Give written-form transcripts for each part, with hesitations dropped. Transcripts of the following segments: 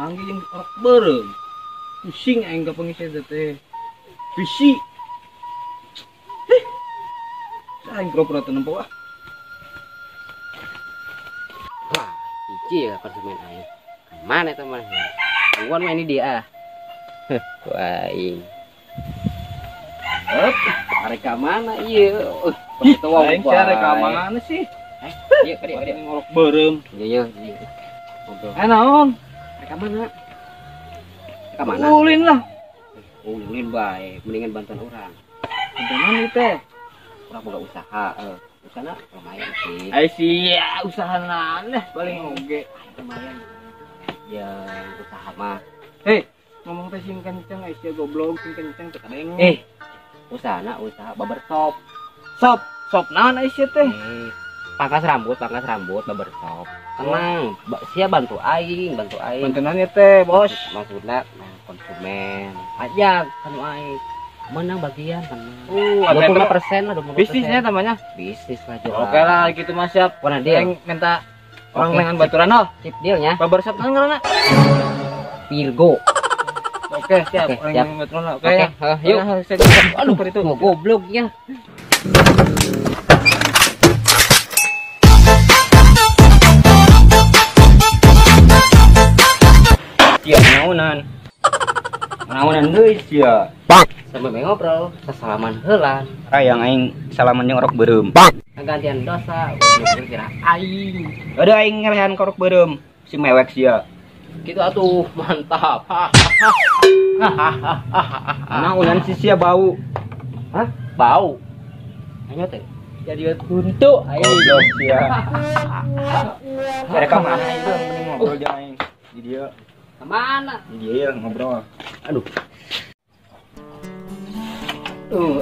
Panggil jeung orok beureum. Pusing aing ka pengisi teh. Bisi. Heh. Aing pura-pura teu nempo ah. Wah, hiji ya konsumen aing. Mana eta mah? Tungguan mah ini dia. Heh, ku aing. Heup, arek ka mana ieu? Aing sia arek ka mana sih? Ieu ka dieu, ka dieu. Ngorok beureum. Iya, iya. Ngobrol. Eh naon? Arek ka mana? Ka mana? Ulin lah. Ulin bae, mendingan bantuan urang. Bantuan ieu teh? Urang boga usaha, usahana lumayan sih. Ai sia usaha naon paling oge. Lumayan. Ya usaha mah. Hei, ngomong teh sing kenceng ai sia goblok, sing kenceng teh kadenge. Usahana usaha barbershop. Sop, sop naon ai sia teh? Pangkas rambut barbershop. Tenang, sia bantu aing, bantu aing. Bantuan teh, Bos. Maksudna nah, konsumen. Ajak kanu aing. Menang bagian tenang. 25% lah, 25%. Bisnisnya namanya? Bisnis lah jelas. Oke lah gitu mas siap. Warna deal. Aing minta orang dengan baturan oh. Sip dealnya. Barbershop naon ngaranna? Virgo. Oke, siap. Oke, orang siap. yang baturan lah. Oke. Oke, ya. Yuk. Aduh, Aduh, gobloknya. Sia naonan. Naonan deui sia. Sampai ngobrol, sesalaman heula. Hayang aing salaman jeung orok beureum. Gantian dosa, udah kira aing. Udah aing ngelehan ka orok beureum, si mewek sia. Gitu atuh, mantap. Naonan si sia bau. Hah? Bau. Hanya teh. Jadi kuntu aing. Goblok sia. Mereka mana itu mending ngobrol jeung aing. Di dieu. Kemana? Di dieu ngobrol. Aduh.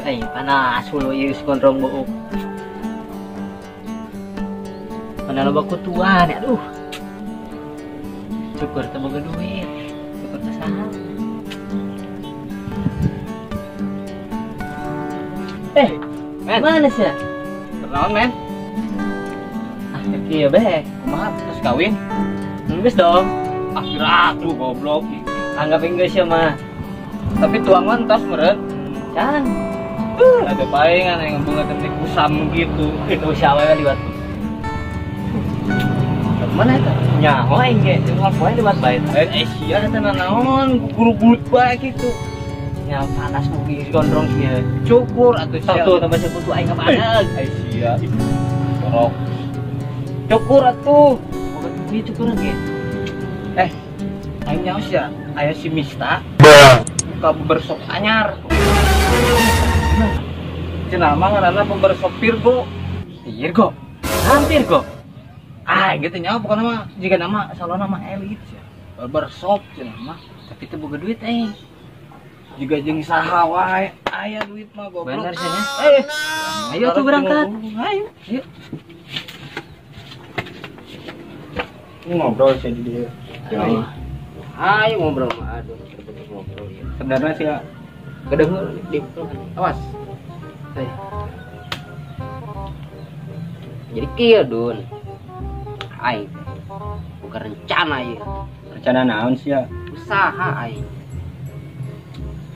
Aing panas hulu ieu si gondrong buuk. Mana loba kutuan, aduh. Syukur teu boga duit, syukur teu saha. Men. Mana sih? Kenaon, men? Ah, kieu bae. Kumaha terus kawin? Geus dong. Ah, kira atuh goblok. Anggap geus ya mah. Tapi tuang mah entos meureun. Can. Ada palingan yang bunga teh kusam gitu. Usaha wae liwat. Mana eta? Nyaho aing ge, unggal poe liwat bae. Sia eta naon, guru-guru bae kitu. Nya panas mugi gondrong sia. Cukur atuh sia. Tuh tambah sekutu aing ka panas. Sia. Jorok. Cukur atuh. Boga duit cukuran ge. Aing nyaho sia, aya si Mista. Buka barbershop anyar. Cenah mah ngaranna barbershop Virgo. Virgo. Hampir go. Ah, gitu nyawa bukan nama, jika nama salon nama elit ya. Barbershop cenah mah, tapi teu boga duit aing. Juga jeung saha wae, aya duit mah goblok. Bener sih nya. Ayo tuh berangkat. Ayo. Yuk. Ngobrol sih di dieu. Ayo ngobrol mah aduh, ngobrol ya. Sebenarnya sih ya kedengeun di awas. Jadi kieu Dun. Aing bukan rencana ieu. Rencana naon sih ya? Usaha aing.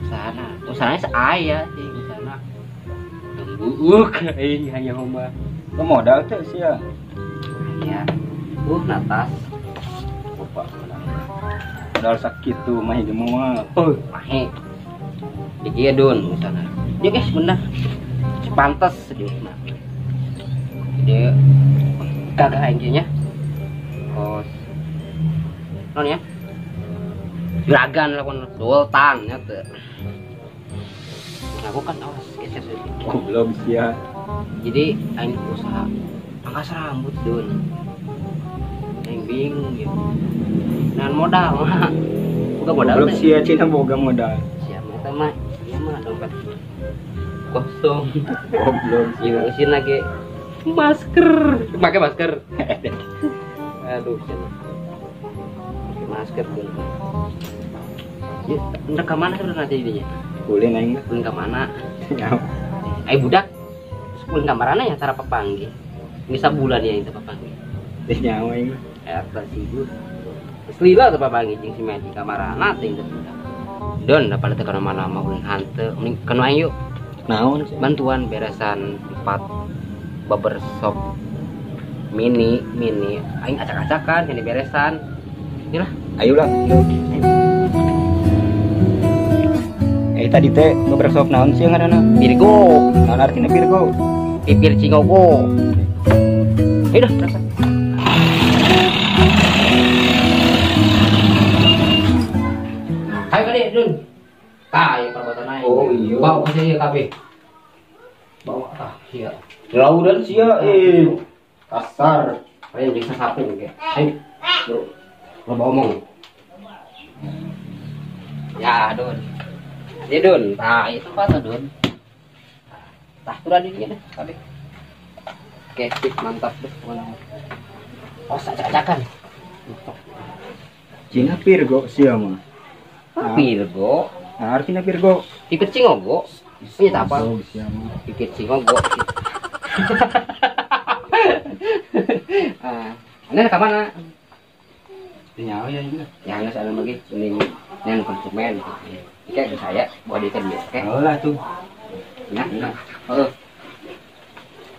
Usahana, usahanya seaya sih usahana. Tunggu aing hanya mah. Lo modal teh sih ya? Aya. Natas. Lupa. Modal sakitu mah hidup mah. Mahe. Di kieu Dun usahana. Dia guys bener. Pantes dia mah. Dia gagah aing nya. Kos non ya juragan lah kon sultan ya teu. Aku kan awas geser goblok sia. Jadi aing usaha pangkas rambut Dun. Aing bingung gitu. Nan modal mah. Boga modal goblok sia cina boga modal. Sia mah mah ieu mah dompet kosong. Goblok sia. Ieu lagi masker, pakai masker. Aduh, siapa? Pakai masker pun. Ya, ndek ka mana sebenarnya jadinya? Ulin aing. Ulin ka mana? Nyaho. Ai budak. Ulin ka marana ya cara papanggih. Bisa bulan ya itu papanggih. Teh nyaho aing. Eta sih. Lila teh papanggih jeung si Medi kamarana teh teh. Don da pada teh kana mana-mana ulin hanteu mending kanu aing yuk. Naon sih? Bantuan beresan tempat barbershop mini aing acak-acakan ini beresan. Inilah. Ayo lah. Tadi teh barbershop naon sih ngaranna? Virgo. Naon artina Virgo? Pipir cingogo. Ayo dah, berangkat. Ayo kali, Dun. Tah, ieu perbuatan aing. Oh iya. Bawa ka ieu kabeh. Bawa tah sia. Laudan sia kasar. Ayo bisa sapu ge. Ayo. Bro. Lo omong. Ya, Dun. Ya, Dun. Tah, itu apa tuh, Dun? Tah, turun di dieu deh, kabeh. Oke, sip, mantap deh pokoknya. Oh, acak-acakan. Cina Virgo sia mah. Virgo. Nah, artinya Virgo. Pipir cingogo. Punya apa? Pipir cingogo. Ah, ane ka mana? Nyawa ya ini. Ya geus anu lagi mending neng konsumen. Oke, saya bawa diikan dia. Oke. Oh lah tuh. Nah, nah. Heeh.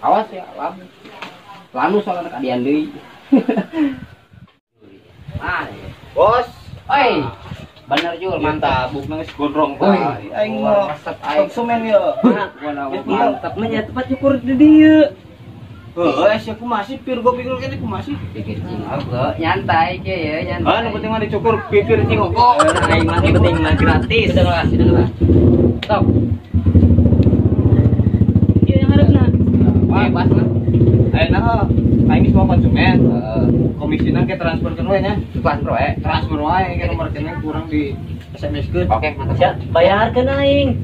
Awas ya, lam. Lanu soalna kadian deui. Ah, bos. Oi. Bener Jul, mantap. Buk nangis gondrong. Aing mah resep aing. Konsumen ye. Mantap mah tempat cukur di dieu. Heuh, sia kumaha sih Virgo pikir kene kumaha sih? Pikir cingogo, nyantai ke ya, nyantai. Ah, nu penting mah dicukur pipir cingogo. Aing mah penting mah gratis. Sudah lah, sudah lah. Stop. Ieu yang hareup Bebas lah. Ayeuna aing geus mau konsumen. Komisina ke transferkeun we nya. Transfer we. Transfer wae ke nomor rekening kurang di SMS-keun. Oke, mantap. Siap, bayarkeun aing.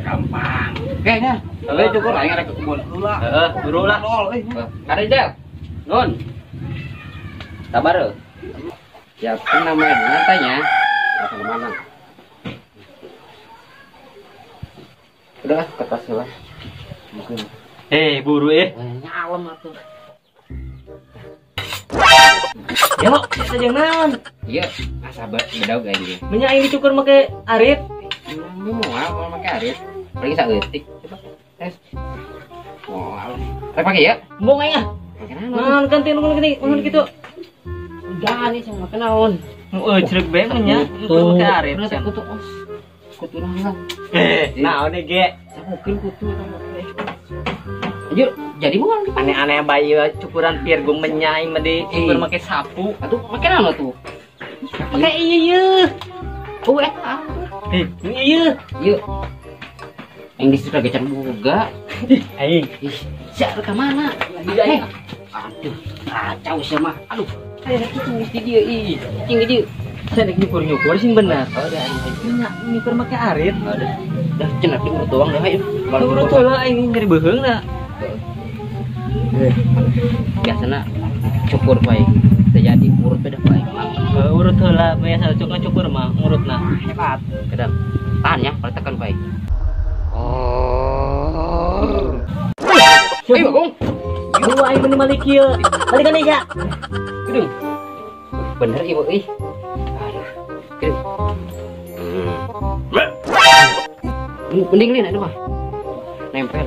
Gampang. Oke nya. Heuh cukur aing rek ke kebun heula. Heeh, buru lah. Ada Del. Nun. Sabar heuh. Siap, namanya nyantainya. Ke mana? Udah kertas heula. Mungkin. Buru Nyalem atuh. Ya lo, eta jeung naon? Iya, asa bedog aing ge. Menya aing dicukur make arit. Ini moal make arit. Paling saeutik. Coba tes. Moal. Rek pake ya? Embung aing ah. Naon kan teh nuhun gini, nuhun kitu. Udah nih sama kenaon. Heeh, cerek bae menya dicukur make arit. Kutu os. Kutu naon? Naon ge? Sabukeun kutu eta mah. Anjir, jadi moal aneh-aneh bae cukuran Virgo menya aing mah dicukur make sapu. Atuh make naon atuh? Make ieu ieu. Oh eta. Ieu. Ieu. Aing geus sudah gecan boga. Aing. Ih, sia ka mana? Aduh, kacau sia mah. Aduh, aya cicing geus di dieu ih. Cicing di dieu. Sia nek nyukur-nyukur sing bener. Oh, dah nya nyukur make arit. Dah. Dah cenah diurut doang dah ayo. Urut heula aing nyeri beuheungna. Biasana cukur bae. Teu jadi urut beda bae. Urut heula biasa cukur cukur mah ngurutna. Hebat. Kedang. Tahan ya, kalau tekan bae. Oh. Ayo, Bagong. Lu aing bener balik ieu. Balikan deui ya. Gedung. Bener ieu euy. Aduh. Gedung. Mending lin aduh mah. Nempel.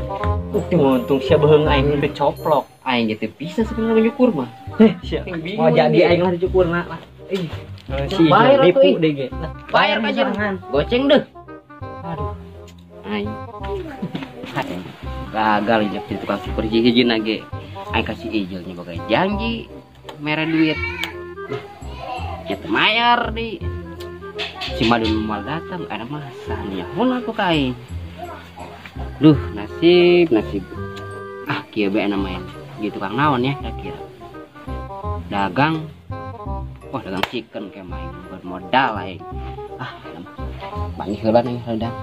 Untung sia beuheung aing teu coplok. Aing ge teu bisa sebenarnya nyukur mah. Sia. Mau jadi aing lah dicukurna lah. Ih. Si bayar nipu deui ge. Bayar aja. Goceng deh. Aduh. Aing. Gagal jadi tukang cukur hiji-hiji ge. Aing kasih ijelnya bagai janji mere duit. Ya teu mayar di. Si Madun mal datang ada masa nih. Hun aku ka aing. Duh, nasib, nasib. Ah, kieu bae main. Gitu tukang naon ya kira-kira. Dagang. Wah, dagang chicken kayak main bermodal aing. Ah, bangih heula nih redang.